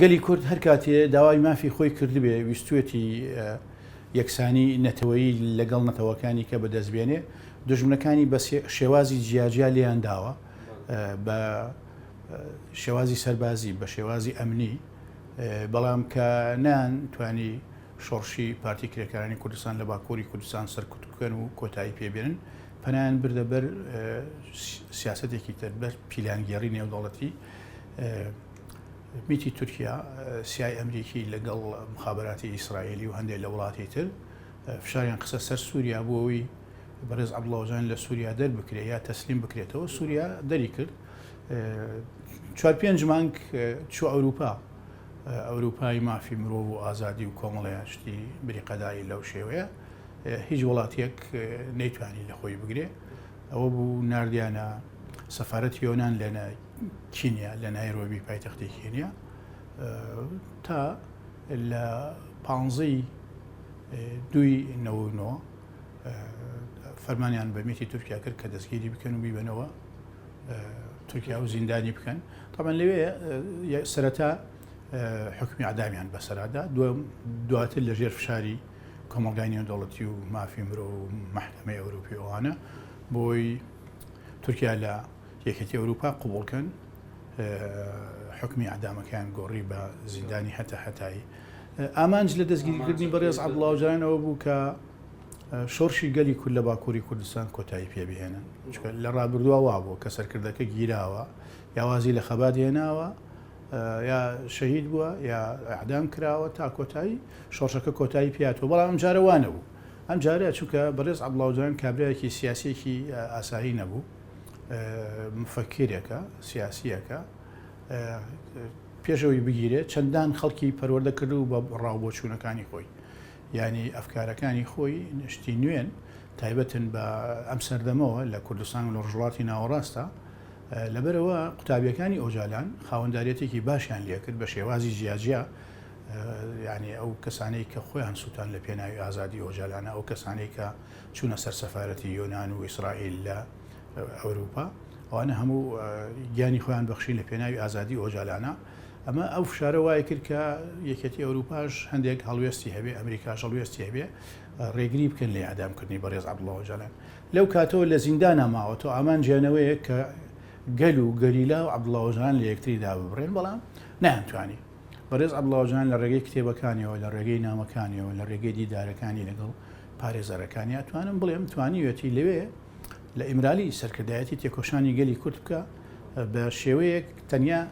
گەلی کورد هەر کاتێ داوای مافی خۆی کردبێ، ویستوویەتی یەکسانی نەتەوەیی لەگەڵ نەتەوەکانی کە بەدەست بێنێ، دوژمنەکانی بە شێوازی جیاجیا لێیان داوە، بە شێوازی سەربازی، بە شێوازی ئەمنی، بەڵام کە نەیانتوانی شۆڕشی پارتی کرێکارانی کوردستان لە باکووری کوردستان سەرکوت بکەن و کۆتایی پێ بێنن، پەنایان بردە بەر سیاسەتێکی تر، بەر پیلانگێڕی نێودەوڵەتی. میتی تورکیا، سیای ئەمریکی لەگەڵ مخابەراتی ئیسرائیلی و هەندێک لە وڵاتی تر فشاریان خستە سەر سووریا بۆ ئەوەی بەڕێز عەبدوڵا ئۆجالان لە سووریا دەربکرێ یا تەسلیم بکرێتەوە. سووریا دەری کرد. چوار پێنج مانگ چوو ئەوروپا، ئەوروپای مافی مرۆڤ و ئازادی و کۆمەڵێ شتی بریقەداری لەو شێوەیە هیچ وڵاتێک نەیتوانی لە خۆی بگرێ. ئەوە بوو ناردیانە سەفارەتی یۆنان لە کینیا لە نایرۆبی پایتەختی کینیا تا لە پانزەی دووی نەوە فەرمانیان بە میتی تورکیا کرد کە دەستگیری بکەن و بیبەنەوە تورکیا و زیندانی بکەن تامان لەوێ سەرەتا حکمی عدامیان بەسەرادا دواتر لە ژێر فشاری کۆمەڵگای نێودەوڵەتی و مافی مرۆ و مەحکەمەی ئەوروپی ئەوانە بۆی تورکیا لە یەکێتی ئەوروپا قوبوڵکەن حکمی ئەعدامەکەیان گۆڕی بە زیندانی هەتا هەتایی. ئامانج لە دەستگیرکردنی بەڕێز عەبدوڵا ئۆجالان ئەوە بوو کە شۆڕشی گەلی کورد لە باکووری کوردستان کۆتایی پێ بهێنن. چونکە لە ڕابردووە وا بووە کە سەرکردەکە گیراوە یا وازی لە خەبات هێناوە یا شەهید بووە یا ئەعدام کراوە تا کۆتایی شۆڕشەکە کۆتایی پێهاتووە، بەڵام ئەمجارە وا نەبوو. ئەمجارە چونکە بەڕێز عەبدوڵا ئۆجالان کابرایەکی سیاسییەکی ئاسایی نەبوو، مفەکیرێکە، سیاسییەکە، پێش ئەوەی بگیرێت چەندان خەڵکی پەروەردە کردبوو بە ڕاوبۆچوونەکانی خۆی. یانی ئەفکارەکانی خۆی شتی نوێن، تایبەتن بە ئەم سەردەمەوە لە کوردستان و لە ڕۆژهەڵاتی ناوەڕاستە. لەبەرئەوە قوتابییەکانی ئۆجالان خاوەنداریەتێکی باشیان لێکرد بە شێوازی جیاجیا، یانی ئەو کەسانەی کە خۆیان سووتان لە پێناوی ئازادی ئۆجالانە، ئەو کەسانەی کە چوونە سەر سەفارەتی یۆنان و ئیسرائیل لە ئەوروپا، ئەوانە هەموو گیانی خۆیان بەخشی لە پێناوی ئازادی ئۆجالانە. ئەمە ئەو فشارە وای کرد کە یەکێتی ئەوروپاش هەندێک هەڵوێستی هەبێ، ئەمریکاش هەڵوێستی هەبێ، ڕێگری بکەن لە ئیعدامکردنی بەڕێز عەبدوڵا ئۆجالان. لەو کاتەوە لە زیندانا ماوەتەوە، ئامانجیان ئەوەیە کە گەل و گەریلا و عەبدوڵا ئۆجالان لە یەکتری داببڕێن، بەڵام نەیانتوانی. بەڕێز عەبدوڵا ئۆجالان لە ڕێگەی کتێبەکانیەوە، لە ڕێگەی نامەکانیەوە، لە ڕێگەی دیدارەکانی لەگەڵ پارێزەرەکانیا، توانم بڵێم توانیویەتی لەوێ لە ئیمرالی سەرکردایەتی تێکۆشانی گەلی کورد بکا بە شێوەیەک تەنیا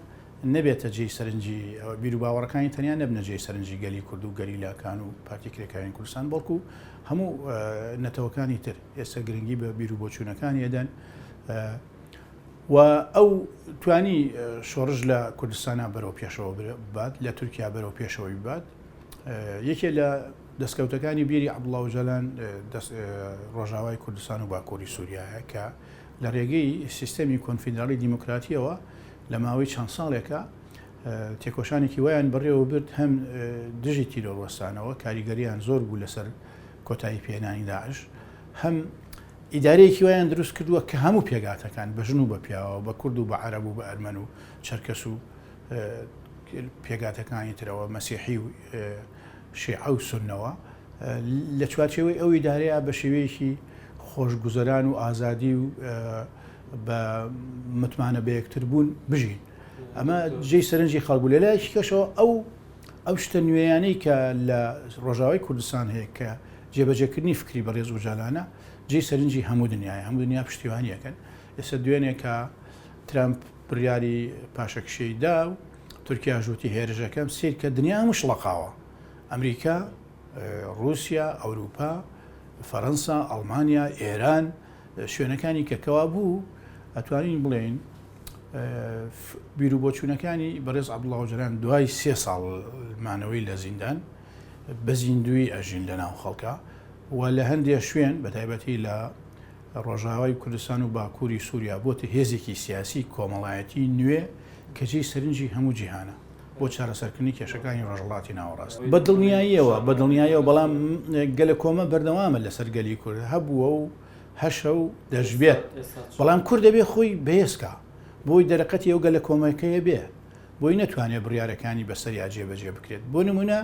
نەبێتە جێی سەرنجی بیروباوەڕەکانی تەنیا نەبنە جێی سەرنجی گەلی کورد و گەریلاکان و پارتی کرێکارانی کوردستان بەڵکو هەموو نەتەوەکانی تر ئێستا گرنگی بە بیروبۆچوونەکانی ئەدەن و ئەو توانی شۆڕش لە کوردستانە بەرەو پێشەوە ببات لە تورکیا بەرەو پێشەوەی ببات یەکێ لە دەستکەوتەکانی بیری عەبدوڵا ئۆجالان ڕۆژاوای کوردستان و باکووری سووریایە کە لە ڕێگەی سیستەمی کۆنفیدراڵی دیموکراتیەوە لە ماوەی چەند ساڵێکە تێکۆشانێکی وایان بەڕێوە برد هەم دژی تیرۆر وەستانەوە کاریگەریان زۆر بوو لەسەر کۆتایی پێنانی داعش هەم ئیدارەیەکی وایان دروست کردووە کە هەموو پێگاتەکان بە ژن و بە پیاوە بە کورد و بە عەرەب و بە ئەرمەن و چەرکەس و پێگاتەکانی ترەوە مەسیحی و شیعە و سوننەوە لە چوارچێوەی ئەو ئیدارەیە بە شێوەیەکی خۆشگوزەران و ئازادی و بە متمانە بە یەکتر بوون بژین. ئەمە جێی سەرنجی خەڵک بوو. لە لایەکی کەشەوە ئەو ئەو شتە نوێیانەی کە لە ڕۆژاوای کوردستان هەیە کە جێبەجێکردنی فکری بەڕێز ئۆجالانە جێی سەرنجی هەموو دنیایە، هەموو دنیا پشتیوانی ئەکەن. ئێستا دوێنێ کە ترەمپ بڕیاری پاشەکشێی دا و تورکیاش وتی هێرش ئەکەم، سەیر کە دنیا هەموو شڵەقاوە. ئەمریکا، ڕووسیا، ئەوروپا، فەرەنسا، ئەڵمانیا، ئێران، شوێنەکانی کە کەوابوو ئەتوانین بڵێین بیروبۆچوونەکانی بەڕێز عەبدوڵا ئۆجالان دوای سێ ساڵ مانەوەی لە زیندان بە زیندوویی ئەژین لە ناو خەڵکا و لە هەندێ شوێن بە تایبەتی لە ڕۆژاوای کوردستان و باکووری سووریا بۆتە هێزێکی سیاسی کۆمەڵایەتی نوێ کە جێی سەرنجی هەموو جیهانە بۆ چارەسەرکردنی کێشەکانی ڕۆژهەڵاتی ناوەڕاست. بە دڵنیاییەوە، بە دڵنیاییەوە، بەڵام گەلەکۆمە بەردەوامە لەسەر گەلی کورد، هەبووە و هەشە و دەشبێت، بەڵام کورد دەبێ خۆی بەهێز کا بۆی دەرەقەتی ئەو گەلەکۆمەکەیە بێ. بۆی نەتوانێت بڕیارەکانی بەسەریا جێبەجێ بکرێت. بۆ نمونە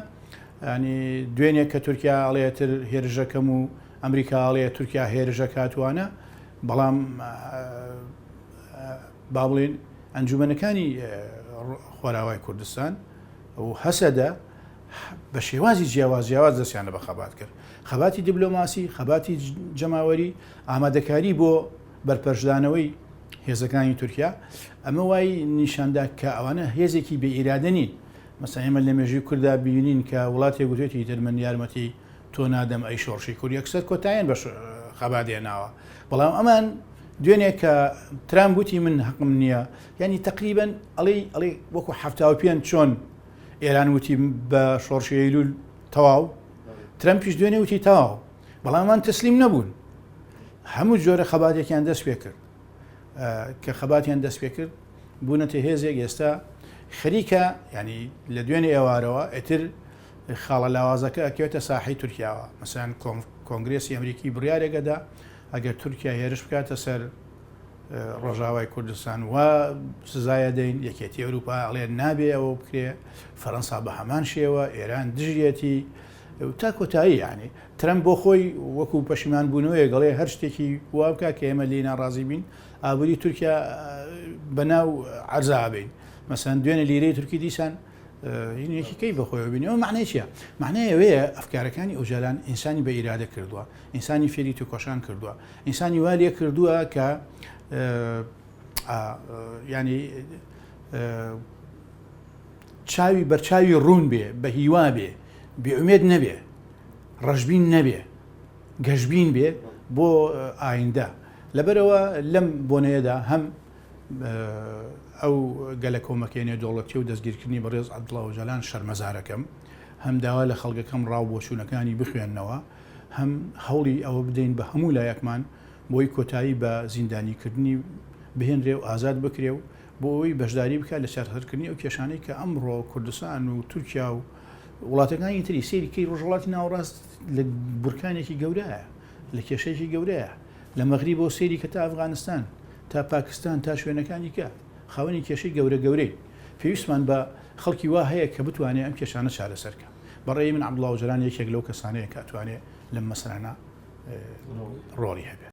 ینی دوێنێ کە تورکیا ئەڵێتر هێرشەکەم و ئەمریکا ئەڵێ تورکیا هێرشەکاتوانە بەڵام با بڵێن ئەنجومەنەکانی خۆراوای کوردستان و هەسەدە بە شێوازی جیاواز جیاواز دەستیان بە خەبات کرد خەباتی دیبلۆماسی خەباتی جەماوەری ئامادەکاری بۆ بەرپەرچدانەوەی هێزەکانی تورکیا ئەمە وای نیشاندا کە ئەوانە هێزێکی بێ ئیرادە نین مەسەلەن ئێمە لە مێژووی کوردا بینین کە وڵاتێک گوتێتی تر من یارمەتی تۆ نادەم ئەی شۆڕشی کورد یەکسەر کۆتاییان بە خەبات هێناوە بەڵام ئەمان دوێنێ کە ترامپ گوتی من حەقم نییە یعنی تقریبا ئەڵێ ئەڵێ وەکو 75 چۆن ئێران وتی بە شۆڕشی ئەیلول تەواو ترەمپیش دوێنێ وتی تەواو بەڵام ئەمان تەسلیم نەبوون هەموو جۆرە خەباتێکیان دەست پێ کرد کە خەباتیان دەست پێ کرد بوونەتە هێزێک ئێستا خەریکە ینی لە دوێنێ ئێوارەوە ئیتر خاڵە لاوازەکە ئەکەوێتە ساحەی تورکیاوە مەسەن کۆنگرێسی ئەمریکی بڕیارێکەدا ئەگەر تورکیا هێرش بکاتە سەر ڕۆژاوای کوردستان و سزایە دەین یەکێتی ئەوروپا ئەڵێ نابێ ئەوە بکرێ فەرەنسا بە هەمان شێوە ئێران دژیەتی تا کۆتایی یعنی ترەمپ بۆ خۆی وەکو پەشیمان بوونەوەیە گەڵێ هەر شتێکی وا بکە کە ئێمە لێی ناڕازی بین ئابووری تورکیا بەناو عەرزا بین مەسەن دوێنێ لیرەی تورکی دیسان یەکی کەی بەخۆیەوە بینی ئەوە معنای چییە؟ معنای ئەوەیە ئەفکارەکانی ئۆجالان ئینسانی بە ئیرادە کردووە ئینسانی فێری تێکۆشان کردووە ئینسانی وا لێ کردووە کە ینی چاوی بەرچاوی ڕوون بێ بە هیوا بێ بێئومێد نەبێ ڕەشبین نەبێ گەشبین بێ بۆ ئایندە لەبەرەوە لەم بۆنەیەدا هەم ئەو گەلە کۆمەکەی نێودەوڵەتی و دەستگیرکردنی بەڕێز عەبدوڵا ئۆجالان شەرمەزارەکەم، هەم داوا لە خەڵکەکەم ڕاو بۆچوونەکانی بخوێننەوە، هەم هەوڵی ئەوە بدەین بە هەموو لایەکمان بۆی کۆتایی بە زیندانیکردنی بهێنرێ و ئازاد بکرێ و بۆ ئەوەی بەشداری بکات لە چارەسەرکردنی ئەو کێشانەی کە ئەمڕۆ کوردستان و تورکیا و وڵاتەکانی تری سەیری کەی ڕۆژهەڵاتی ناوەڕاست لە بورکانێکی گەورەیە لە کێشەیەکی گەورەیە لە مەغریبەوە سەیری کە تا ئەفغانستان تا پاکستان تا شوێنەکانی کە خاوەنی کێشەی گەورە گەورەین پێویستمان بە خەڵکی وا هەیە کە بتوانێ ئەم کێشانە چارەسەر کە بە ڕێی من عەبدوڵا ئۆجەلان یەکێک لەو کەسانەیە کە ئەتوانێ لەم مەسەلانە ڕۆڵی هەبێت.